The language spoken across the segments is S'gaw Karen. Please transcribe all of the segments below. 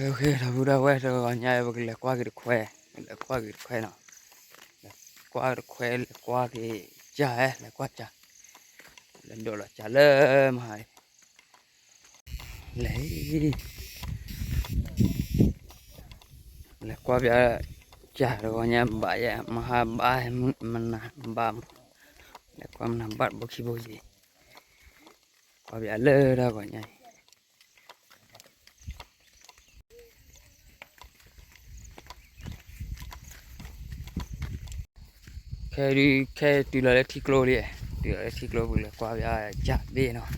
ဒီပုၢ်ဒီဝဲၢ် တဂီၤညါအံၤ ပကလဲၤကွၢ်က့ၤတခွဲ, လဲၤကွၢ်က့ၤတခွဲနီၤ, လဲၤကွၢ်တခွဲ လဲၤကွၢ်က့ၤကၢ်, လဲၤကွၢ်ကၢ်, လဲၤဒိးလီၤကၢ်လၢမဟါအံၤ, လဲၤ လဲၤကွၢ်ပၠး ကၢ်တဂီၤညါဘၣ်ယဲ မဟါဘၣ် မနၤဘၣ်, လဲၤကွၢ်မနၤဘၣ်တဘိခံဘိယဲ, ကွၢ်ပၠးလၢတၢ်ဂီၤညါအံၤ ခဲဒုး ခဲတုၤလီၤလၢထံကျိလံ, တုၤလီၤလၢထံကျိ ပကလဲၤကွၢ်ပၠးကၢ်ဘ့ၣ်နီၤ,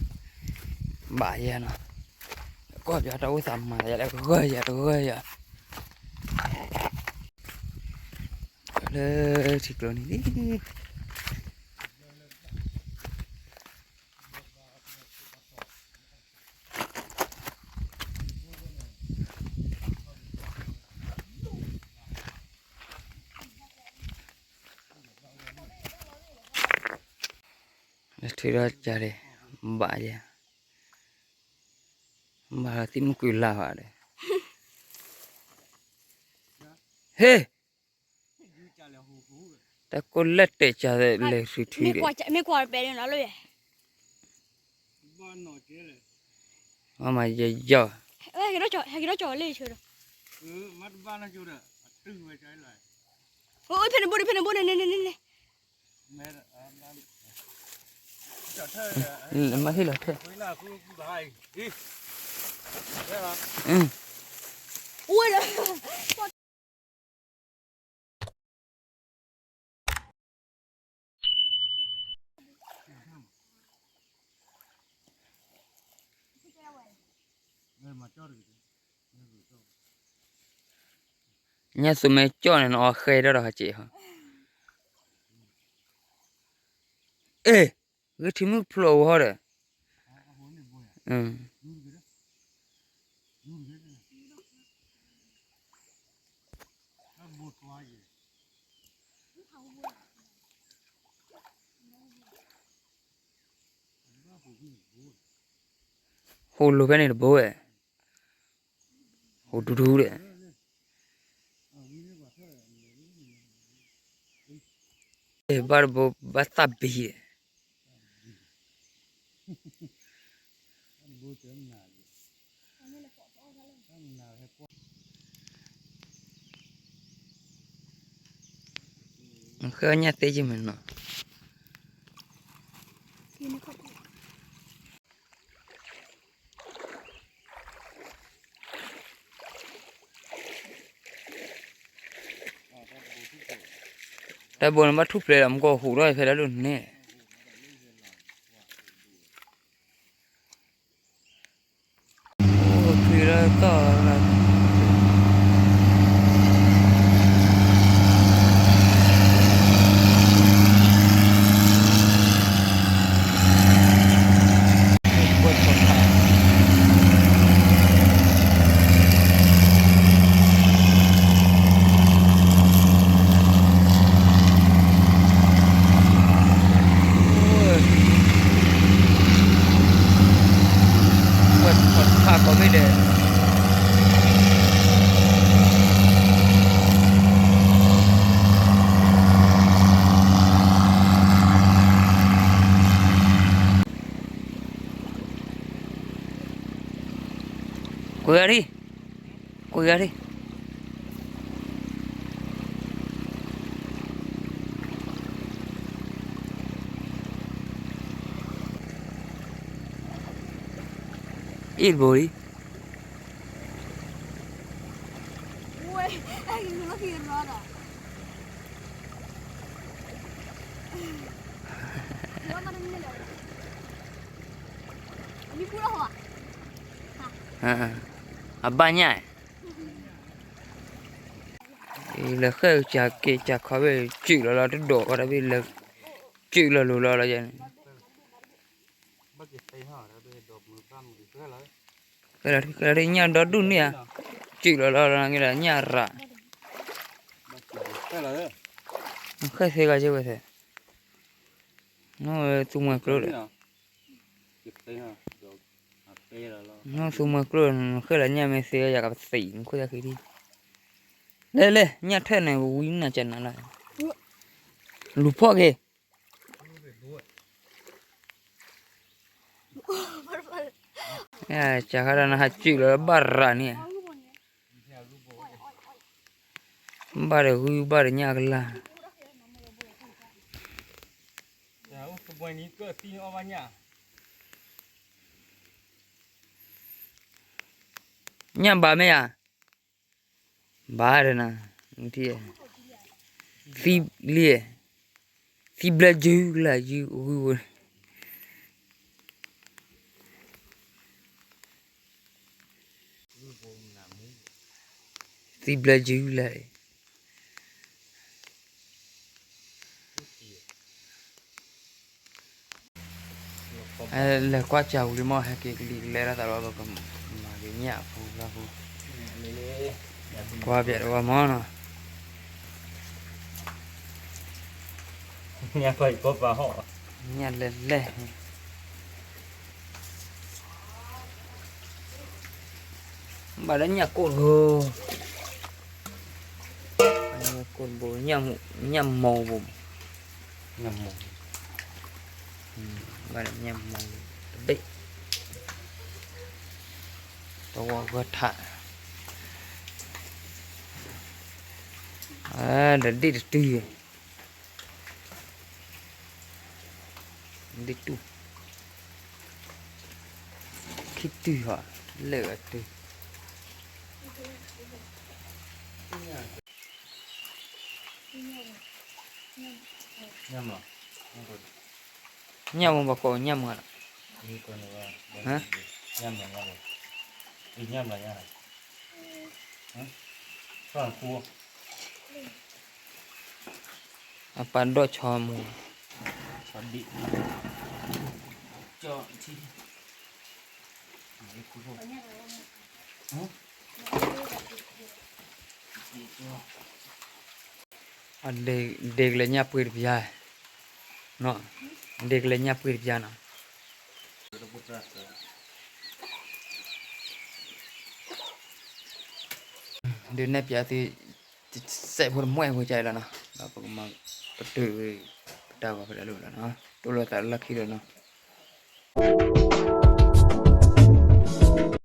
ဘၣ်ယဲနီၤ, ကွၢ်ပၠးတၢ်အိၣ်သးမၤယဲလၢကဂၢၢ်ယဲတဂၢၢ်ယဲ, လၢထံကျိန့ၣ်လံ လၢထုးထီၣ်ကၢ်ဒံး ဘၣ်ယဲ, ဘၣ်သံမုၢ်ကွံာ်လၢ်ဘၣ်ဒီး, ဟ့ၣ် တၢ်ကိၢ်လဲၣ်တဲာ်ကၢ်လဲၤထုးထုးဒီး, မ့ၢ်ကွၢ်ပဲန့ၣ်လီၤ, မ့ၢ်ယယီၢ်, ဟဲက့ၤထီၣ်ကၠီၤလံ, ဖဲန့ၣ်ဘိန့ၣ် ဖဲန့ၣ်ဘိန့ၣ်န့ၣ်န့ၣ်န့ၣ်, မ့ၢ်ဟ့ၣ်လီၤထဲ အိၣ်ဒီး ညါသူမ့ၢ်ကၠီၣ်န့ၣ် နအီၣ်ဃဲဒီးဒီးဟးက့ၤဟီ, အ့ၣ်, ဂ့ၤထံမုၣ်ဖျိးဝဲဟီဒီး, ဟိလိာ်ဖဲန့ၣ်တဘိဝဲ, ဟိဒူဒူဒီး, ဘၣ်တဘိဘၣ်သၣ်ဘံဒီး ဃဲညၣ်သ့ယမ့ၢ်နီၤ, တၢ်ဘိန့ၣ်ဘၣ်ထူၣ်ဖျဲးလီၤ မ့ၢ်ကီၢ်ဟူးထီၣ်ဖဲလၢဒိၣ်န့ၣ် အိၣ်ဖံးလၢသီၣ်လၢ ဝဲထီၣ်ထါကိးဘ့ၣ်ဒီး ကွံာ်ဂၤဒံး, ကွံာ်ဂၤဒံး, အ့ၣ်တဘိလံ အဘၣ်ညၣ်, လဲၤဃဲၣ်ကၢ်က့ၤကၢ်ခီဘ့ၣ် စုၣ်လီၤလီၤတဒိးဝဲတဘ့ၣ်လၢ စုၣ်လီၤလိၤလီၤလီၤယဲန့ၣ် ဃဲၣ်လီၤတံၢ်ညၣ်ဒီဒူၣ်န့ၣ်ဧါ, စုၣ်လီၤလီၤလီၤက့ၤလီၤညၣ်ရၣ်, ဃဲၣ်သ့ဂၤယဲဝဲသဲး, နသူမွဲကျိဒီး နီၢ်သူမွဲကျိၣ် နဃဲၣ်လီၤညၣ်မ့ၢ်သ့ ယကပသံးနခိၣ်သၣ်ဃံဒံး, လဲၣ်လဲၣ် ညၣ်ထၢၣ်န့ၣ် ဝံနၤကနၤလီၤ, လူၤဖီၣ်က့ၤ, ကၢ်ဃါဒီးနဟးစုၣ်လီၤဘၣ်ရၤန့ၣ်, ဘၣ်ဒီးဂုၢ်ဘၣ်ဒီးညၣ်ကလၢ်, ညၣ်ဘၣ်မ့ၢ်ဧါ, ဘၣ်ဒီးနၤ, သံလံ, သံဘျၢယုၢ်ကလၢ်ယုၢ်ဂုၢ်ဝဲ, သံဘျၢယုၢ်လၢ်, လဲၤကွၢ်စၢ်ဝံၤလံမ့ၢ် ဟဲက့ၤကလံၤကလဲဒၣ်သးလီၤ ပကမၤက့ၤညၣ်အဖိဘၣ်ဖိ, ကွၢ်ပျဲတဝီမ့ၢ်နီၤ, ညၣ်လဲၤလဲၣ် ဘၣ်လၢညၣ်ကိၢ်တဘိ, ကိၢ်တဘိ, ညၣ်မိၢ်ဘိ, ဘၣ်လၢညၣ်မိၢ်တဘ့ၣ်, တဝီဂၢၢ်ထး, ဒီးဒ့ၣ်တတုၤ ဒ့ၣ်တူၢ်, ခံတုၤဟီ, လၢအတုၤ, ညၣ်မ့ၢ်ဘၣ်ကိးညၣ်မ့ၢ်လီၤ, အပၢ်ဒီၣ်ဆီမူ, ဒ့ကလဲၤညၣ်ပှ့ၤတပျၢ်, ဒ့ကလဲၤညၣ်ပှ့ၤတပျၢ်နီၤ, ဒုးနဲၣ်ပျးသု စဲးဖိတမှဲၣ်ဖိကၢ်အံၤလီၤနီၤ, ဒီးပကမၤပတုာ် ပတၢ်ဂီၤဖဲလဲၣ်လီၤနီၤ, တိၢ်လိာ်သးလၢခံလီၤနီၤ.